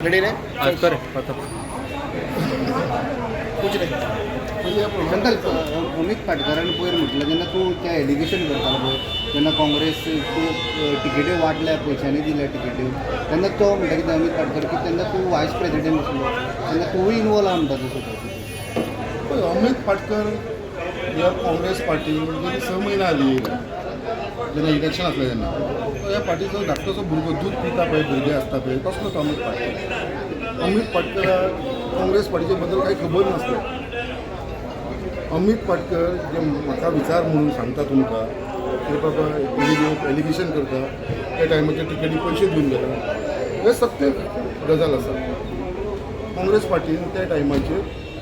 Ready रे. कर आता. कुछ नाही. अंकल, अमित पाटकरान पयर म्हटलें तेन्ना तूं त्या एलिगेशन करतालो पळय, जेन्ना काँग्रेस तूं तिकेट्यो वांटल्या, पयशांनी दिल्या तिकेट्यो, तेन्ना तो म्हणटा कितें अमित पाटकर की तेन्ना तूं वायस प्रेजिडेंट आसलो तेन्ना तूंय इनवॉल्व आहा म्हणटा तसो तो. पळय, अमित पाटकर ह्या काँग्रेस पार्टी गेली 6 म्हयने आली, जेन्ना इलेक्शन आसलें तेन्ना तो ह्या पार्टीचो धाकटोसो भुरगो, दूद पिता पळय भुरगे आसता पळय तसलो तो अमित पाटकर. अमित पाटकराक काँग्रेस पार्टीचे बद्दल कांय खबर नासलें. अमित पाटकर जे म्हाका विचार म्हणून सांगता तुमकां की बाबा एलिगेशन करता, त्या टायमाचेर टिकेटी पयशे दिवन गेला, हे सत्य गजाल आसा. काँग्रेस पार्टीन त्या टायमाचेर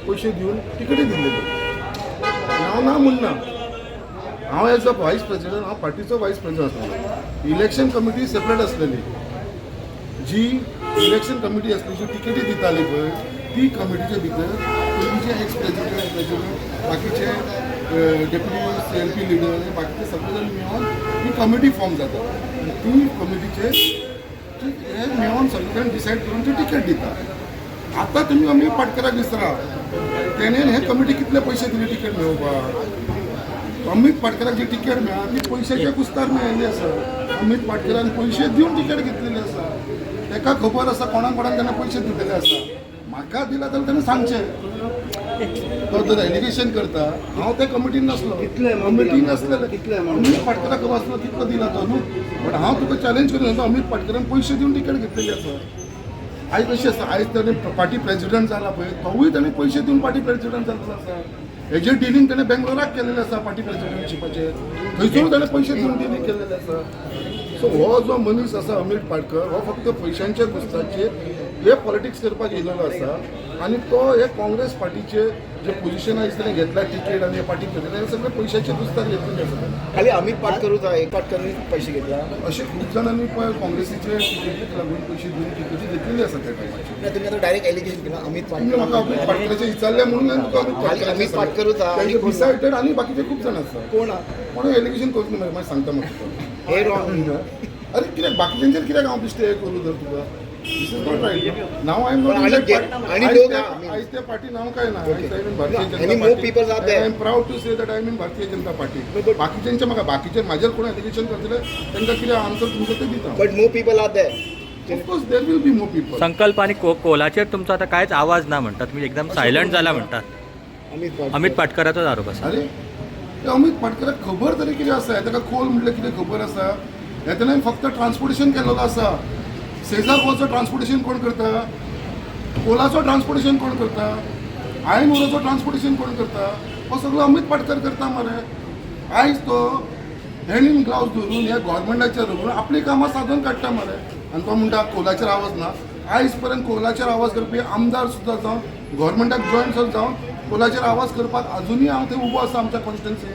पयशे दिवन तिकेटी दिल्लेल्यो. हांव ना म्हणना. हांव एज अ वायस प्रेसिडेंट, हांव पार्टीचो वायस प्रेसिडेंट आसलेलो. इलेक्शन कमिटी सेपरेट आसलेली. जी इलेक्शन कमिटी आसली, जी तिकेटी दिताली पळय, ती कमिटीचे भितर पयलींचे एक्स प्रेसिडेंट, प्रेसिडेंट, बाकीचे डेप्युटी सीएलपी लिडर, बाकीचे सगळे जाण मेळोन ही कमिटी फॉर्म जाता आनी ती कमिटीचे हे मेळोन सगळे जाण डिसायड करून ती तिकेट दिता. आतां तुमी अमीत पाटकराक विसरा, तेणें हे कमिटी कितले पयशे दिले तिकेट मेळोवपाक? अमीत पाटकराक जी तिकेट मेळ्ळा ती पयशाच्या कुस्तार मेळिल्ली आसा. अमीत पाटकरान पयशे दिवन तिकेट घेतलेली आसा. ताका खबर आसा कोणाक कोणाक तेणें पयशे दिलेले आसा. म्हाका दिला जाल्यार तेणें सांगचें. तो जर एलिगेशन करता, हांव त्या कमिटीन नासलो. कितले amount कमिटीन दिला? नासलेले. कितले amount Amit दिला? पाटकराक खबर आसलो कितलो दिला तो न्हू, बट हांव तुका चॅलेंज करून सांगता, अमीत पाटकरान पयशे दिवन तिकेट घेतलेली आसा. आयज कशी आसा, आयज ताणें पार्टी प्रेसिडेंट जाला पळय, तोवूय ताणें पयशे दिवन पार्टी प्रेसिडेंट जाल्लो आसा. हेजें डिलींग ताणें बेंगलोराक केलेलें आसा. पार्टी प्रेसिडेंटशिपाचेर थंयसरूय ताणें पयशे दिवन डिलींग केलेलें आसा. सो हो जो मनीस आसा अमीत पाटकर, हो फक्त पयशांच्या गुस्ताचेर हे पॉलिटिक्स करपाक येयलेलो आसा आनी तो हे काँग्रेस पार्टीचे जे पोझिशन आयज ताणें घेतला, तिकेट आनी हे पार्टी प्रेसिडेंट, हे सगळे पयशाचे गुस्तार घेतलेले आसा ताणें. खाली अमित पाटकरूच आहे, एक पाटकरनी पैसे घेतला? असे खूप जाणांनी पळय काँग्रेसीचे तिकेटीक लागून पयशे दिवन तिकेटी घेतलेली आसा त्या टायमाचेर. नाही, तुम्ही आता डायरेक्ट एलिगेशन केलं अमित तुम्ही म्हाका अमित पाटकर. पाटकराचे विचारले म्हणून हांवें तुका अमित खाली अमित पाटकरूच आहा आणि कोण? डिसायडेड आनी बाकीचे खूप जाण आसा. कोण हा? कोण एलिगेशन करूच न्ही मरे, मागीर सांगता म्हाका तुका. हे रॉंग. अरे, कित्याक बाकीच्यांचेर कित्याक हांव बेश्टें हें करूं तर तुका? This is not right. Now I am पण not. आणि लोक हा. आयज त्या पार्टी नाव काय ना, आयज I am Bharatiya Any Janata more people are party. there? I am proud to say that I am in Bharatiya Janata party. But- बाकीच्यांचे म्हाका, बाकीचे म्हाजेर कोण एलिगेशन करतले, तांकां कितें आन्सर तुमकां ते दिता. But more people are there. Of course there will be more people. संकल्प आणि कोलाचेर तुमचो आता कांयच आवाज ना म्हणटात तुम्ही, एकदम सायलंट जाला म्हणटात. अमित पाटकर. अमित पाटकराचोच आरोप आसा. अरे, ते अमित पाटकराक खबर तरी कितें आसा? ताका कोल म्हटल्यार कितें खबर आसा? हे ताणें फक्त ट्रान्सपोर्टेशन केल्लो आसा. सेजा गोवाचो ट्रान्सपोर्टेशन कोण करता? कोलाचो ट्रान्सपोर्टेशन कोण करता? आयन ओराचो ट्रान्सपोर्टेशन कोण करता? हो सगळो अमित पाटकर करता मरे. आयज तो हँड इन ग्लावज धरून ह्या गव्हर्मेंटाचेर धरून आपली कामां साधून काडटा मरे आनी तो म्हणटा कोलाचेर आवाज ना. आयज पर्यंत कोलाचेर आवाज करपी आमदार सुद्दां जावन, गव्हर्मेंटाक जॉयन सुद्दां जावन कोलाचेर आवाज करपाक अजुनूय हांव थंय उबो आसा. आमच्या कॉन्स्टिट्युन्सी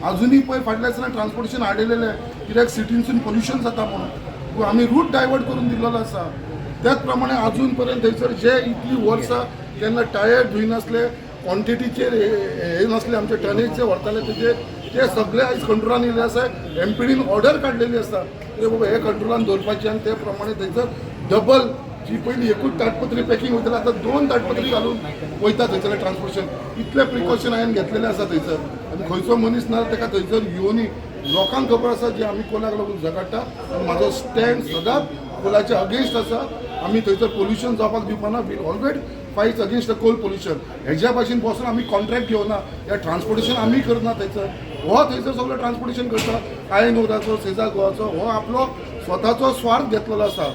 अजुनूय पळय फाटल्या दिसांनी ट्रान्सपोर्टेशन हाडलेलें, कित्याक सिटीनसून पोल्युशन जाता म्हणून आमी रूट डायवर्ट करून दिल्लो आसा. त्याच प्रमाणे अजून पर्यंत थंयसर जे इतली वर्सां केन्ना टायर धुयनासले, क्वॉन्टिटीचेर हे हे नासले, आमचे टनेज जे व्हरताले तेजे, ते सगळे आयज कंट्रोलान येयल्ले आसा. एमपीडीन ऑर्डर काडलेली आसा की बाबा हे कंट्रोलान दवरपाचे आनी ते प्रमाणे थंयसर डबल जी पयली एकूच ताटपत्री पॅकिंग वयताले, आतां दोन ताटपत्री घालून वयता थंयसर ट्रान्सपोर्टेशन. इतले प्रिकॉशन हांवें घेतलेले आसा थंयसर आनी खंयचो मनीस ना ताका थंयसर येवनी. लोकांक खबर आसा जे आमी कोलाक लागून झगडटा आनी म्हाजो स्टँड सदांच कोलाच्या अगेन्स्ट आसा. आमी थंयसर पोल्युशन जावपाक दिवपाना. We'll always fight against the coal pollution. हेज्या भाशेन बसून आमी कॉन्ट्रॅक्ट घेवना, या ट्रान्सपोर्टेशन आमी करना थंयसर. हो थंयसर सगळो ट्रान्सपोर्टेशन करता आयन ओराचो, सेजा गोवाचो. हो आपलो स्वताचो स्वार्थ घेतलेलो आसा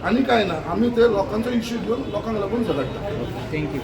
आनी कांय ना. आमी ते लोकांचो इश्यू घेवन लोकांक लागून झगडटा. Thank you.